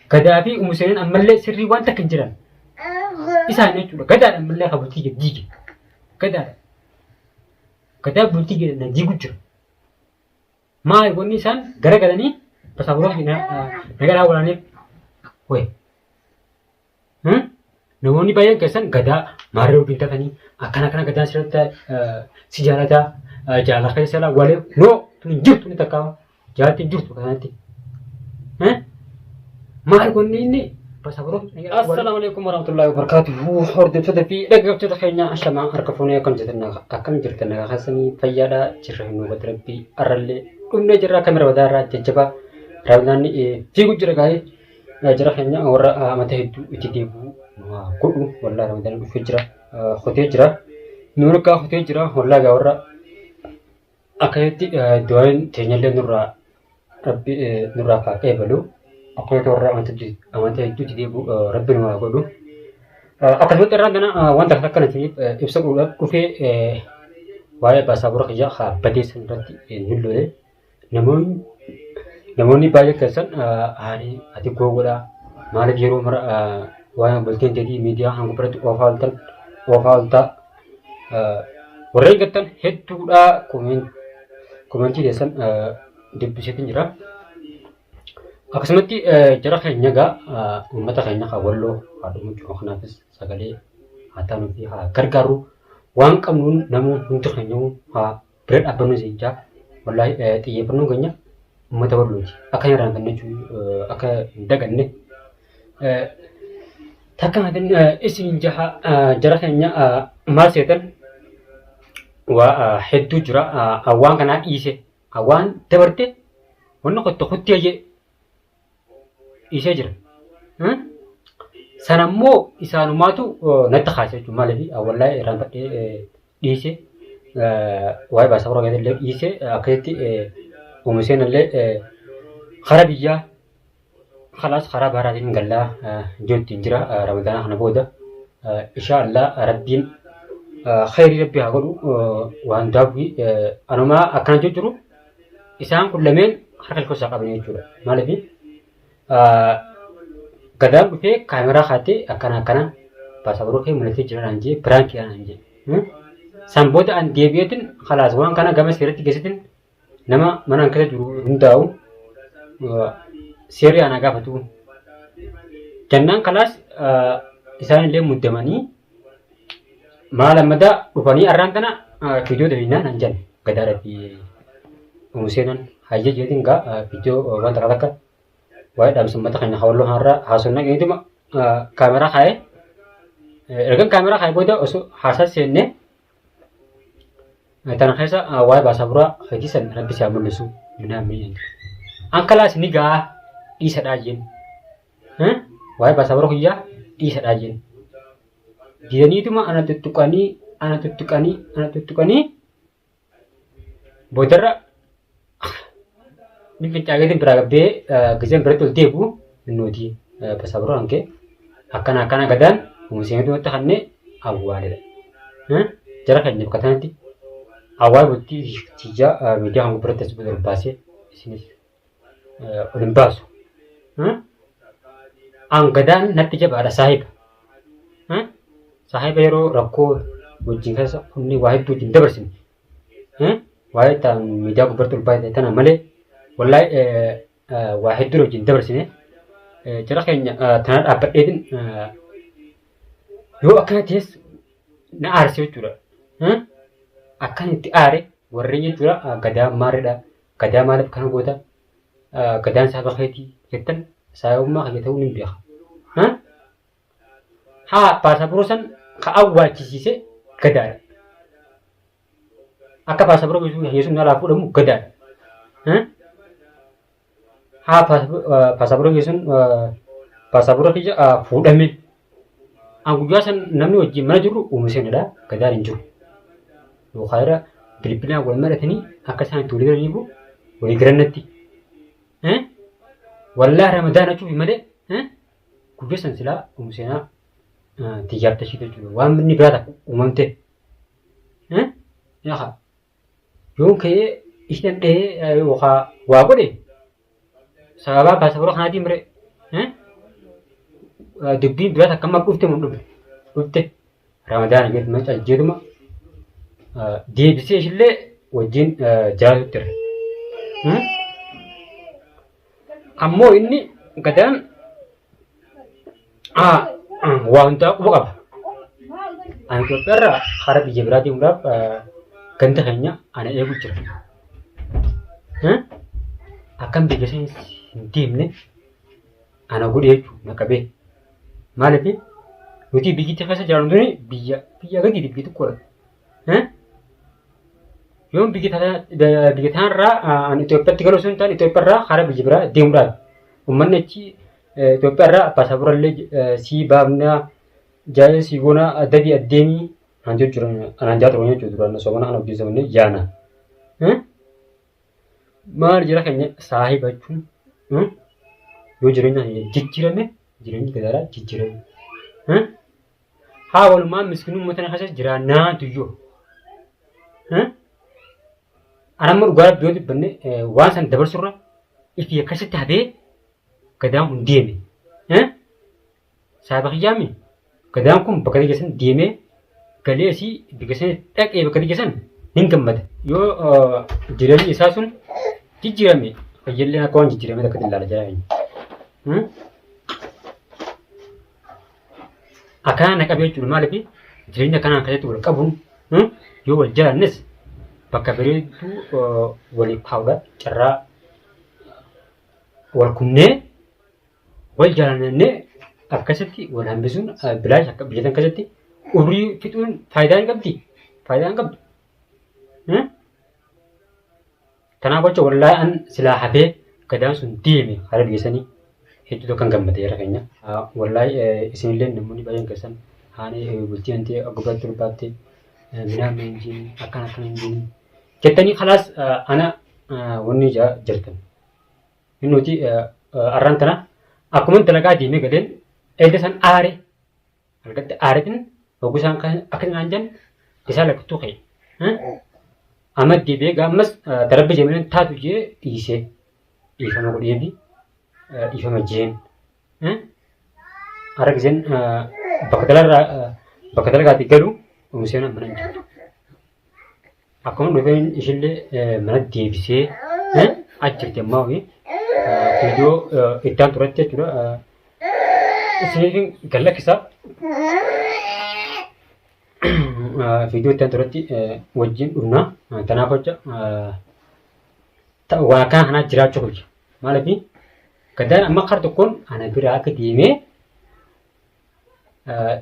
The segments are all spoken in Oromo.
Gadaa fi Umu Seenaan ammallee sirrii waan takka hin jiran. Isaan jechuudha. Gadaadha ammallee kan bultii diige. Gadaadha. Gadaa bultii na diigu jira. Maali wanni isaan garagalanii pasaaporoo nagaraa waraaniif wayi. Namoonni baay'een keessan gadaa maarree wajjin tatanii akkana akkana gadaa sirriitti si jaalataa jaalala keessa laa walee noo tun hin jirtu ni takkaa jaalatti hin jirtu kanatti. Maal wanni inni pasaaporoo. Assalaamu alaikum warahmatullahi wabarakatuh. Hordoftoota fi dhaggeeffattoota keenya ashamaa harka fuunee akkam jirtan akkam jirtan nagaa keessanii fayyaadha jirra hin hubatu rabbii arrallee dhumnee jirra kamera badaarraa jajjabaa raawwinaan fiigu jira gaa'ee. Jara keenya warra amata hedduu itti deebi'u godhu wallaa ramadaan dhufee jira kutee jira nu harkaa kutee jira wallaa gaa warra akkasitti du'aan teenyallee nurraa rabbi nurraa kaa qeebalu akkasitti warra amata hedduu itti deebi'u rabbi nu haa godhu. Akkasumatti irraan kana wanta akka isiniif ibsa godhuudhaaf dhufee waa'ee baasaabura kiyyaa haa badeessan irratti nu lole. Namoonni namoonni baay'een keessan haadhi ati gowwadha maaliif yeroo mara waa'ee bultiin teetii miidiyaa hanga biratti oofaa ooltan oofaa ooltaa warreen jettan hedduudha komentii keessan dubbiseetiin jira. Akkasumatti jara keenya egaa uummata keenya kan walloo haa dhumu jiru kanaafis sagalee haa taanuu fi haa gargaarru waan qabnuun namuu hundi keenya haa bira dhaabbannu isin jaa wallaahi xiyyeeffannoon keenya uummata wallooti akka hin irraanfanne jechuu akka hin daganne takka maatiin isin jaha jara keenya maal seetan waa hedduu jira waan kanaa dhiise waan dabarte wanni kottu kutti jee dhiisee jira. Sana immoo isaanumaatu natti kaase jechuudha. Maaliif wallaahi irraanfadhee dhiise waa'ee baasaa biroo illee dhiise akkasitti uumisheen illee karaa biyyaa kalaas karaa baharaatiin gallaa jirutti jira ramadaana kana booda insha Allah rabbiin khayrii rabbi haa godhu waan daawwii anumaa akkana jiru Isaan kun lameen harka lakkoofsa qaban jechuudha. Maaliif gadaan dhufee kaameraa kaatee akkana akkana baasaboroo kee mul'atee jira naan jee piraankii naan jee. San booda an deebi'eetin kalaas waan kana gama seeratti geessitin nama mana keessa jiru hundaa'u seerri ana gaafatu. Jennaan kalaas isaan illee muddamanii maal ammadaa dhufanii arraan tana viidiyoo dalagnaa naan jedhan gadaadha fi Museenan hayyee jeetiin gaa viidiyoo waan takka takka waa'ee dhaamsa uummata keenya hawalloo kanarraa haasofnaa geenyituma kaameraa kaa'ee ergan kaameraa kaa'ee booda osoo haasaa seennee tana keessa waa'ee baasaa buraa hojii san rabbi si haa mul'isu minaa miidhan. An kalaas ni gaa dhiisadhaa jeen. Waa'ee baasaa buraa kiyyaa dhiisadhaa jeen. Didaniituma ana tuttuqanii ana tuttuqanii ana tuttuqanii boodarra ni fincaageetiin biraa gabbee gizeen biratti ol deebi'u innooti pasaaboroo hankee akkana akkana gadaan museenatu natti kannee awwaaledha. Jara keenya bakka kanatti awwaal bultii tiyyaa miidiyaa kan gubbaratti as ol baasee isinis ol hin baasu. An gadaan natti jabaadha saahiba. Saahiba yeroo rakkoo wajjin keessa kunni waa hedduu wajjin dabarsine. Waa'ee ta'an miidiyaa gubbaratti ol baay'ate tana malee wallaahi waa hedduu wajjin dabarsine. Jara keenya tana dhaabbadheetin yoo akkana ta'es na aarse jechuudha. Akkan itti aare warreen jechuudha gadaa maarredha. Gadaa maaliif kana goota? Gadaan saba keetii jettan saayummaa kiyya ta'uu nin beeka. Haa paasaboroo san ka awwaalchisiise gadaadha. Akka paasaboroo Yesuus nalaa fuudhamu gadaadha. Haa paasaboroo Yesuus paasaboroo kiyya fuudhame. An guyyaa san namni wajjin mana jirru uumiseenidha. Gadaan hin jiru. Yookaan irra bilbilaan wal maratanii akka isaan itti walii galaniifu walii galannatti. Wallaa ramadaan achuufi malee guyyaa san silaa uumiseenaa tiyyaaf tashiitu jechuudha. Waan inni biraa takka uumamte. Yaa yoon ka'ee isheen dhahee yookaan waa godhe sababaa paaspoora kanaatiin mire. Dubbiin biraa takka amma dhufte mun dhufte. Dhufte Ramadaana jedhuma caljeetuma deebisee ishillee wajjin jiraatutti jira. Ammoo inni gadaan waa hundaa quba qaba. Ani Itoophiyaarraa karaa biyya biraa deemuudhaaf ganda keenya ana eegu jira. Akkan biyya sana hin deemne ana godhe jechuudha na qabee. Maaliif nuti biyyitti keessa jiraannu tuni biyya biyya gadiiti biyya xiqqoodha. Yoon biyya biyya tanarraa ani Itoophiyaatti galuu osoo hin taane Itoophiyaarraa karaa biyya biraa deemuudhaaf uummanni achi Itoophiyaarraa paasaapora illee sii baafnaa jaayee sii goonaa adabii addeemii naan jechuudha anaan jaa turan jechuudha duraan osoo mana kana hojjetamne jaana. Maal jira keenya saahiba jechuun yoo jireenya keenya jijjiirame jireenyi gadaraa jijjiirame. Haa walumaan miskinummaa tana keessa jiraannaa tuyyoo. Ani amma dhugaa rabbi yoo dubbanne waan san dabarsurra ifi akkasitti hafee gadaan kun deeme. Saahiba kiyyaami gadaan kun bakka biyya san deemee galee asii biyya san dhaqee bakka biyya san hin gammada. Yoo jireenyi isaa sun jijjiirame fayyallee akka waan jijjiirame takka ilaala jira. Akkanaa na qabee jechuudha maaliif jireenya akkanaa keessatti wal qabuun yoo wal jaalannes bakka bareedduu waliif kaa'uudha carraa wal kunnee wal jaalannee akkasitti wal hambisuun bilaash akka biyya tan keessatti umrii fixuun faayidaa hin qabdi faayidaa hin qabdu. Kanaaf jecha wallaahi an silaa hafee gadaan sun deeme hara biyya sanii hedduu tokkan gammade jara keenya. Wallaahi isinillee namoonni baay'een keessan haani bultii antee gubbaatti ulfaatte minaan hin jiin akkana akkana hin jiin jettanii kalaas ana wanni jirtan. Nuti arraan tana akkuma dalagaa deemee galeen edda san aare Argatte aaretin hogguu isaan akka naan jedhan isaa lakkittuu ka'e. Amma deebi'ee gaammas darabbi jeemanii taatu jee dhiisee dhiifama godheefi dhiifama jeen. Har'a giseen bakka dalagaa bakka dalagaatii galu umuseen mana hin jirtu. Akkuma dhufeen ishillee mana deebisee achi jirti ammaa ho'i viidiyoo itti aantu irratti jechuudha. Isiniifin gad lakkisa. Viidiyoo itti aantu irratti wajjin dhufna. Kanaaf jecha waa akkana kanaa jiraachuu qabdi. Maaliif gadaan amma kar tokkoon ana biraa akka deemee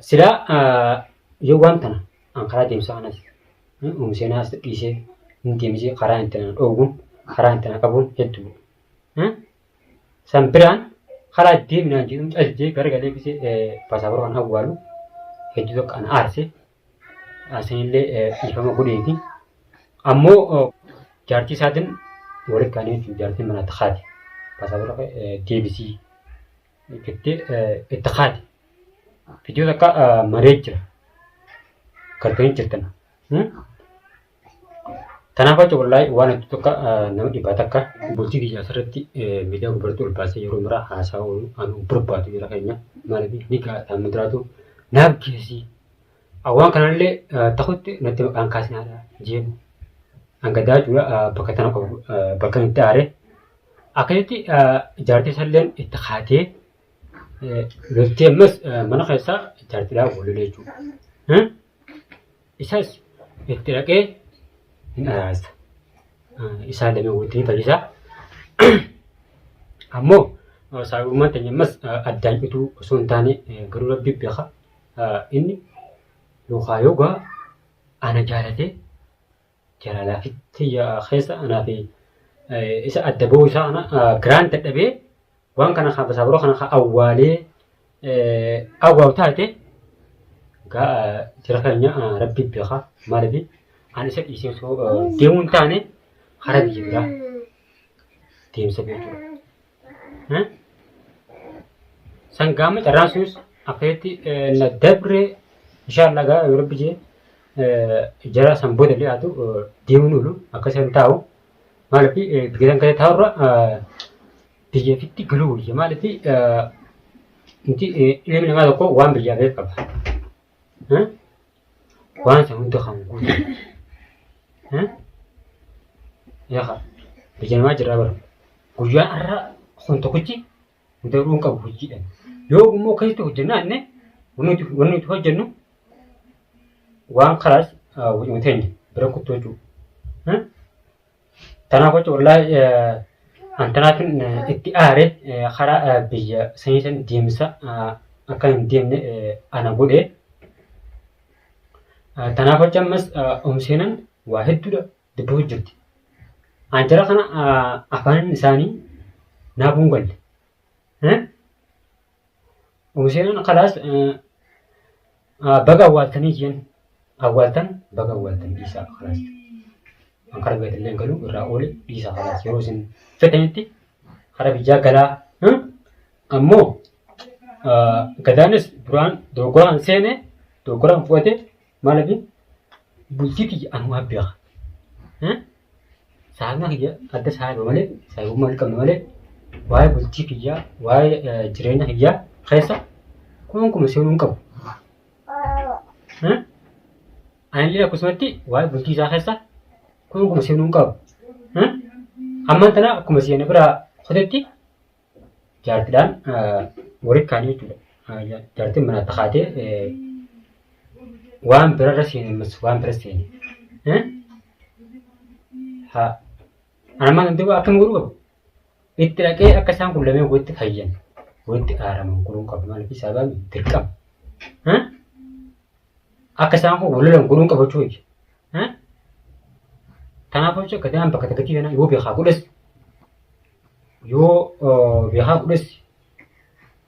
Silaa yoo waan tana an karaa deemsa kanas uumseenaa as dhiisee hin deemsee karaa itti na dhoowwuun karaa itti na qabuun hedduu. San biraan karaa deeminaan jedhuun caljee garagalee gisee paasaapora kan awwaalu hedduu tokko ana aarse asinillee dhiifama godheeti. Ammoo jaartii isaatiin walitti kaanee jechuun jaartiin manatti kaate paasaapora deebisii jettee itti kaate. Viidiyoo takka maree jira. Gartanii jirtan. Kanaaf jecha wallaahi waan hedduu tokko nama dhibaa takka bultii biyya asirratti miidiyaa gubbaatti ol baasee yeroo maraa haasaa oolu anu barbaadu jira keenya maaliif ni gaadha mudiraatu naaf geessii waan kanallee ta'utti natti maqaan kaasinaadha jeen hangadaa jechuudha bakka tana qabu bakka itti aare Akkasitti jaartii isalleen itti kaatee loltee ammas mana keessaa jaartiidhaan wal lolee jechuudha. Isas itti dhaqee hin araarsa. Isaan lameen walitti ni fayyisa. Ammoo saayibummaan teenya ammas addaan cituu osoo hin taane garuu rabbi beeka inni yookaan yookaan ana jaalatee jaalalaa fi tiyya keessa anaa fi isa adda ba'uu isaa kana giraan dadhabee waan kana kan basaabiroo kana kan awwaalee awwaalu taate jira keenya rabbi beeka maaliif an isa dhiisee osoo deemuu hin taane karaa biyya biraa deemsa jechuudha. San gaama carraan sunis akkasitti na dabre inshaallah gaa yoo rabbi jee jara san booda illee haatu deemuun oolu akkasiin taa'u maaliif biyya san keessa taa'urra biyya ofitti galuu wayya maaliif Nuti ilmi namaa tokko waan biyyaa beeku qaba. Waan san hunda kan guutu. Yaa biyya namaa jirraa bara. Guyyaan har'a kun tokkichi nu dabruu hin qabu hojiidhaan. Yoo immoo akkasitti hojjennaa jenne wanni nuti hojjennu waan karaas hojii teenya bira kuttuu jechuudha. Tanaaf jecha wallaahi an tanaafin itti aare karaa biyya sanii san deemsa akka hin deemne ana godhe. Tanaaf jecha ammas Umseenan waa hedduudha dubbatu jirti. An jara kana afaan isaanii naaf hin galle. Umseenan kalaas baga awwaaltanii jeen awwaaltan baga awwaaltan dhiisaa kalaas. An kara biyyaatti illee galu irraa oole dhiisaa kalaas yeroo isin fedhanitti kara biyyaa galaa. Ammoo gadaanis duraan dogoggoraan seene dogoggoraan fudhate maaliif bultii tiyya anumaa beeka. Saahibna kiyya adda saahiba malee saahibummaa hin qabne malee waa'ee bultii kiyyaa waa'ee jireenya kiyyaa keessa gonkumaa seenuu hin qabu. Anillee akkasumatti waa'ee bultii isaa keessa gonkumaa seenuu hin qabu. Ammaan tana akkuma seene biraa kutetti jaartidhaan walitti kaanii jechuudha. Jaartiin manaa takaatee waan birarra seene ammas waan bira seene. Haa. Ana maal danda'u akkam godhuu qabu? Itti dhaqee akka isaan kun lameen walitti fayyan walitti aaraman godhuu qabu. Maaliif sababni dirqama. Akka isaan kun wal lolan godhuu qabu jechuudha. Kanaaf jecha gadaan bakka takkatti kana yoo beekaa godhes yoo beekaa godhes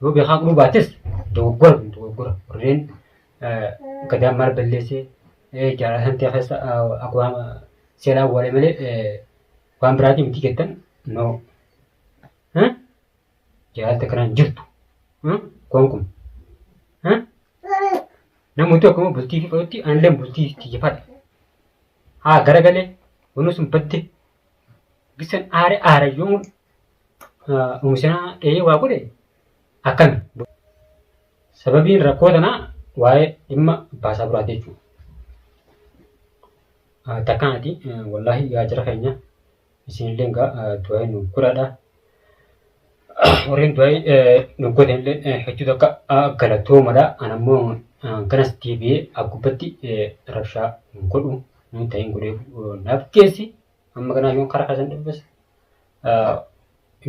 yoo beekaa godhuu baates dogoggora kun dogoggora warreen gadaan maal balleessee jaalala san ta'e keessa akkuma seeraa awwaalee malee waan biraatii miti jettan no. Jaalalti akkanaan jirtu gonkumaa. Namooti akkuma bultii fi fudhatti anillee bultii xiyyeeffadha. Haa garagalee wanni sun badde gisan aare aare yoo oomishanaa dhahee waa godhe akkami. Sababiin rakkoo tanaa waa'ee dhimma baasaa biraati jechuudha. Takkaanati wallaahi yaa jara keenya isinillee egaa du'aa nu godhaadha. Warreen du'aa nu godhanillee hedduu takka galatoomadha. Ani ammoo ganas deebi'ee gubbatti rabshaa hin godhu. Hin ta'in godhee naaf geessi. Amma kanaa yoon karaa keessan dhufes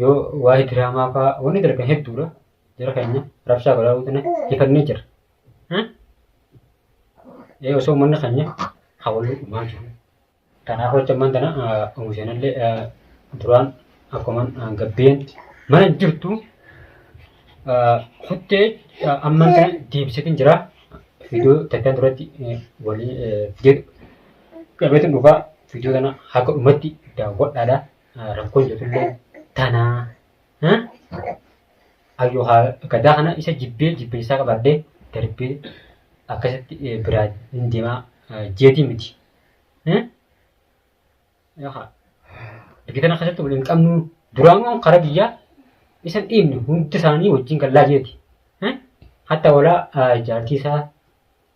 yoo waa'ee diraamaa fa'aa wanni darban hedduudha. Jara keenya rabshaa godhaa tana hifannee jira. Osoo uummanni keenya hawwaluu dhumaa jiru. Kanaaf jecha ammaan tana oomishanillee duraan akkuma gabbeen mana jirtu kuttee ammaan tana deebiseetiin jira. Viidiyoo takkaan duratti walii fidee qabeetiin dhufaa viidiyoo tana haga dhumatti daawwadhaadha. Rakkoon jirtullee tanaa. Ayyoo gadaa kana isa jibbee jibbinsaa qabadhee darbee akkasitti biraa hin deemaa jeetii miti. Biyya tana keessatti waliin qabnu duraanuu karaa biyyaa isa dhiibne hundi isaanii wajjin gallaa jeeti. Hatta walaa jaartii isaa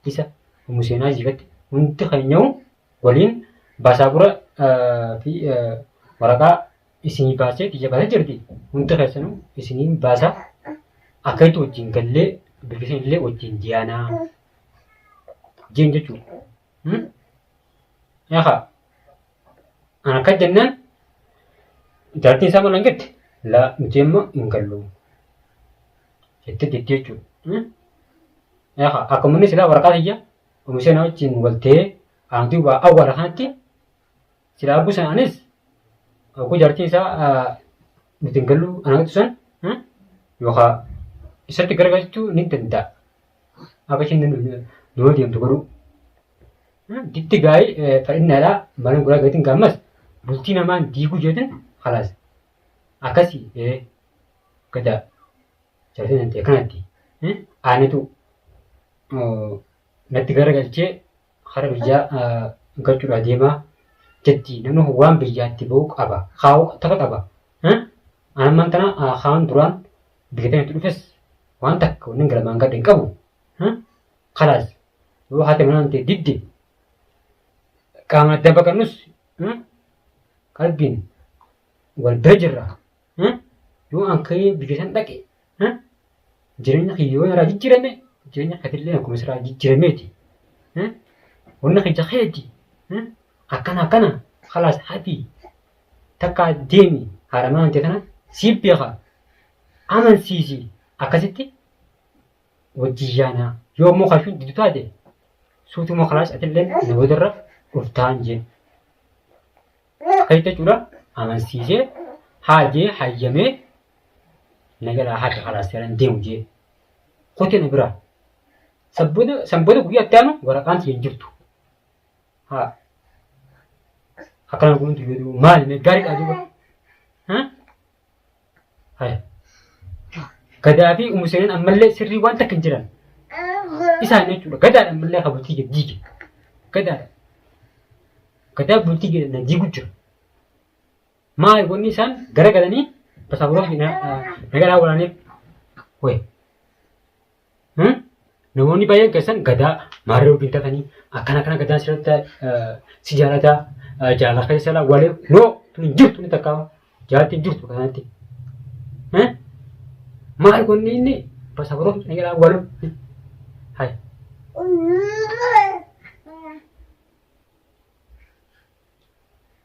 isa Museenaa jiifatti hundi keenyahu waliin baasaabura fi waraqaa isinii baasee xiyya baasee jirti. Hundi keessanuu isiniin baasaa akka itti wajjin gallee biyya illee wajjin diyaanaa jeen jechuudha. Yaa an akka jennaan jaartiin isaa maal jette laa nuti amma hin gallu jettee jetti jechuudha. Yaa akkuma inni silaa waraqaa tiyya oomisha na wajjin waltee aantii waa awwaala kanatti silaa arguu sana anis oguu jaartiin isaa nuti hin gallu anatu san yookaan isatti garagalchuu ni danda'a. Akka isheen dura deemtu godhuu. Ditti gaa'ii fadhinnaadhaa mana guraa gatiin gaammas bultii namaan diiguu jeetin halaas akkasii gadaa jaartiin nan ta'e kanatti aanatu natti garagalchee hara biyyaa galchuudhaa deemaa jetti namni kun waan biyyaatti ba'uu qaba kaa'uu takka qaba. Anammaan tana kaa'an duraan biyya tanatti dhufes Waan takka wanni galmaan gadhe hin qabu. Kalaas yoo haati manaa ta'e didde qaamaan adda baqannus qalbiin wal bira jirra. Yoo an ka'ee biyya san dhaqe jireenya kiyya yoo irraa jijjiirame jireenya keetillee akkuma isirraa jijjiirameeti. Wanni kiyya keeti. Akkana akkana kalaas hafi takkaa deemi haadha manaa ta'e kana siif beeka amansiisi akkasitti wajjin yaanaa yoo ammoo kaashuun didu taate suutuma kalaas atillee na boodarra dhuftaan jeen. Akkasitti jechuudha amansiisee haajee hayyamee na jalaa hafe kalaas seeraan deemu jee kutee na biraa. San booda guyyaa itti aanu waraqaan tiyya hin jirtu. Haa. Akkana kun yoo maali mee gaariidha duuba. Haa? Haya. Gadaa fi Umu Seenaan ammallee sirrii waan takka hin jiran. Isaan jechuudha. Gadaadha ammallee ka bultii gad diige. Gadaadha. Gadaa bultii gad na diigu jira. Maali wanni isaan garagalanii basaabura nagaraa waraaniif wayi. Namoonni baay'een keessan gadaa maarree wajjin tatanii akkana akkana gadaan sirriitti si jaalataa jaalala keessa laa walee noo tun hin jirtu ni takka jaalatti hin jirtu kanatti. Maal kun inni basabaroo ni jedhaa waloo. Hai.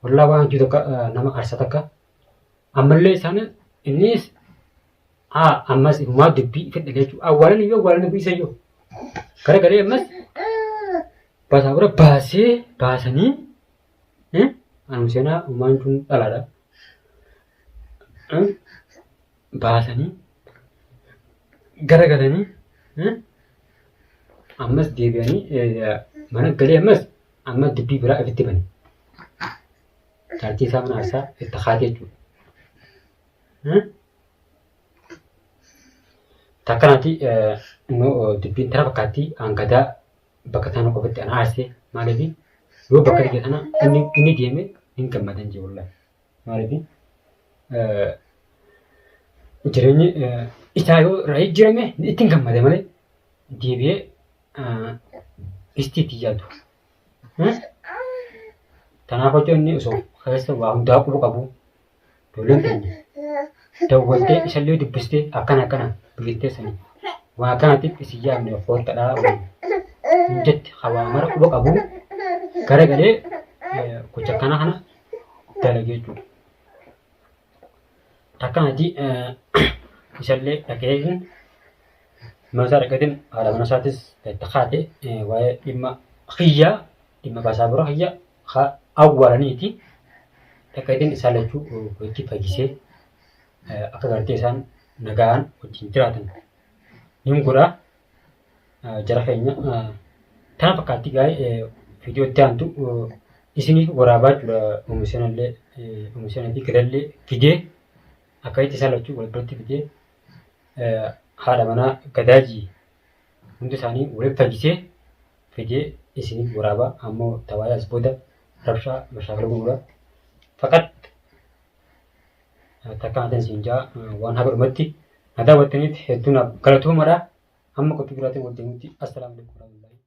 Wallaa waan hojii takka nama arsa takka ammallee isaan innis haa ammas ifumaa dubbii fedha jechuudha. Awwaalan iyyuu awwaalan iyyuu isa iyyuu gara galee ammas basaabura baasee baasanii anuma seenaa uumaan kun dhalaadha. Baasanii gara galanii ammas deebi'anii mana galee ammas amma dubbii biraa ofitti bane. Jaartii isaa mana aarsaa itti kaatee jechuudha. Takkanaati dubbiin tana fakkaatti hangadaa bakka tana qofatti ana aarse maaliif yoo bakka biyya tana inni deeme hin gammadan jee wallahi. Maaliif jireenyi isaa yoo irraa jijjiirame ittiin gammade malee deebi'ee isti itti yaadu. Kanaaf hojii inni osoo keessa waa hundaa quba qabu ijoolleen keenya dawwaltee isallee dubbistee akkana akkana biyyattii sanii waa akkanaatiif isin yaadne koottadhaa waliin jetti hawaa mara quba qabu garagalee gocha akkana kana dalage jechuudha. Akkanati isallee dhaqeetiin mana isaa dhaqeetiin haadha mana isaatis itti kaate waa'ee dhimma kiyyaa dhimma baasaa bira kiyya ka awwaalaniiti dhaqeetiin isaan lachuu walitti fayyisee akka gartee isaan nagaan wajjin jiraatan nin godha. Jara keenya tana fakkaatti gaa'ee viidiyoo itti aantu isiniif waraabaa jechuudha. Oomishanallee oomishanaa fi gadallee fidee akka itti isaan lachuu wal biratti fidee haadha manaa gadaajii hundi isaanii walitti fayyisee fidee isiniif waraabaa ammoo tawaayee as booda rabshaa mashaakala godhuudha. Faqat takka haatan siin jaa waan haga dhumatti na daawwattaniif hedduu naaf galatoomadha. Hamma qophii biraatiin wal deemutti assalaamu alaikum warahmatullahi.